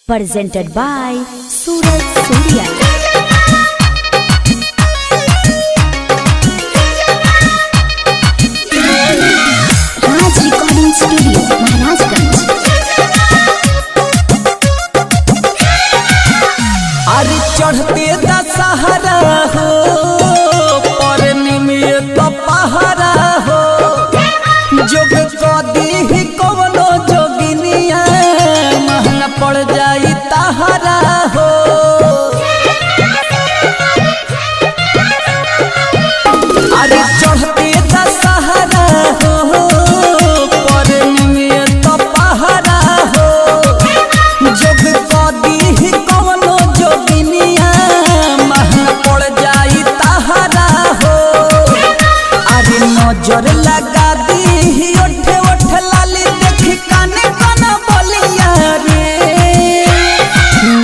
Presented by Suraj Surya. Raj Recording Studio, Maharajganj. अरे चढ़ते दशहरा हो पर निमित पहरा हो जोग कदी कवनो जोगिनिया महंगा पड़ जाई तहरा हो। अरे चढ़ते दशहरा हो पर निमित पहरा हो जोग कदी कवनो जोगिनिया महंगा पड़ जाई तहरा हो। अरे नजर लगा दी ओठे ओठ लाली देख काने कान बोलिया रे।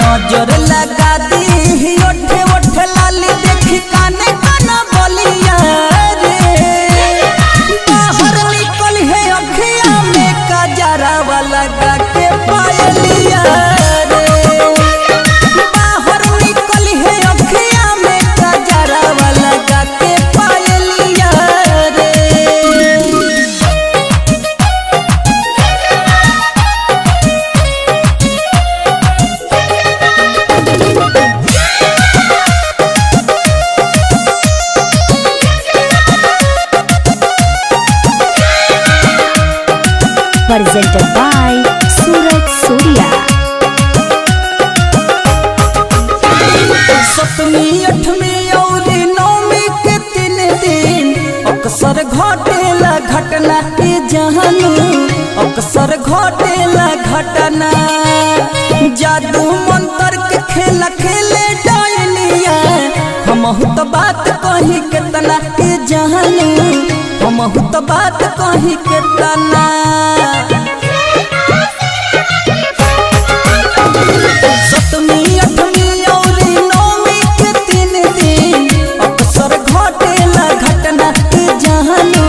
नजर लगा दी ओठे ओठ लाली देख काने कान बोलिया रे। बाहर निकल है अखिया में कजरावा लगा के पायलिया रे। बाहर निकल है अखिया में कजरावा लगा के पायलिया रे। Presented by Suraj Surya. सतमी अठमी और नौमी के तीन दिन अक्सर घटेला घटना के जानू, अक्सर घटेला घटना। जादू मंत्र के खेला खेले डायनिया, हमहु तो बात कही केतना के जानू, हमहु तो बात कही केतना। सतमी अठमी और नौमी के तीन दिन अक्सर घटेला घटना के जानू,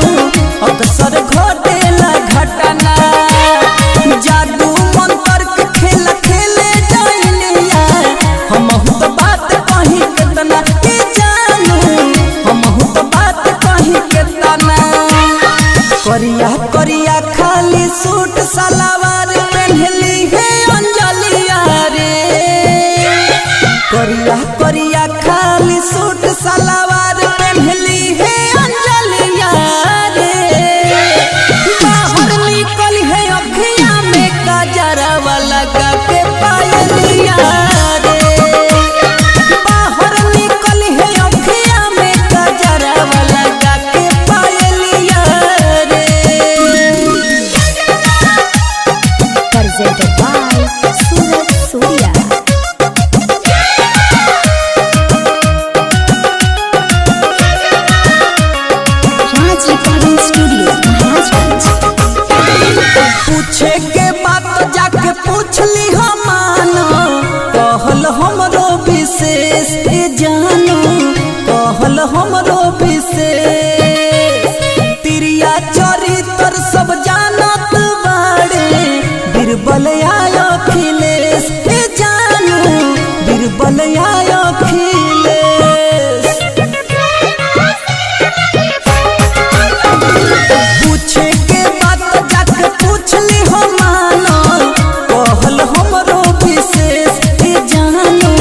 अक्सर घटेला घटना। जादू मंत्र के खेला खेले डायनिया, हमहु तो बात कही केतना के जानू, हमहु तो बात कही केतना। करिया करिया खाली सूट सलवार पहनली है अंजलिया रे। करिया करिया खाली सूट सलवार पहनली है अंजलिया रे। बाहर निकल है अखिया में कजरावा लगा के पायलिया रे। बाहर निकल है अखिया में कजरावा लगा के पायलिया रे। Presented by Suraj Surya. Raj Recording Studio, Maharajganj. पूछे के बात जाके पूछ ली हम मानो, कहल हमरो विशेष ए जानो, कहल हमरो विशेष। तिरिया चरित्र सब जानत बाड़े बीरबल आयो अखिलेश ए जानो, बीरबल आयो अखिलेश। पूछे के बात जाके पूछ ली हो मानो, कहल हमरो विशेष ए जानो,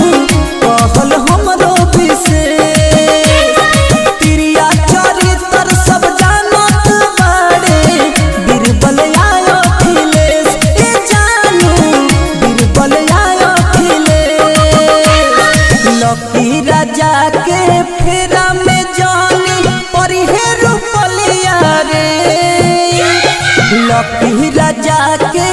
कहल हमरो विशेष। तिरिया चरित्र सब जानत बाड़े बीरबल आयो अखिलेश ए जानो, बीरबल आयो अखिलेश। लकी राजा के फेरा में जानी परिहे रुपलिया रे। लकी राजा के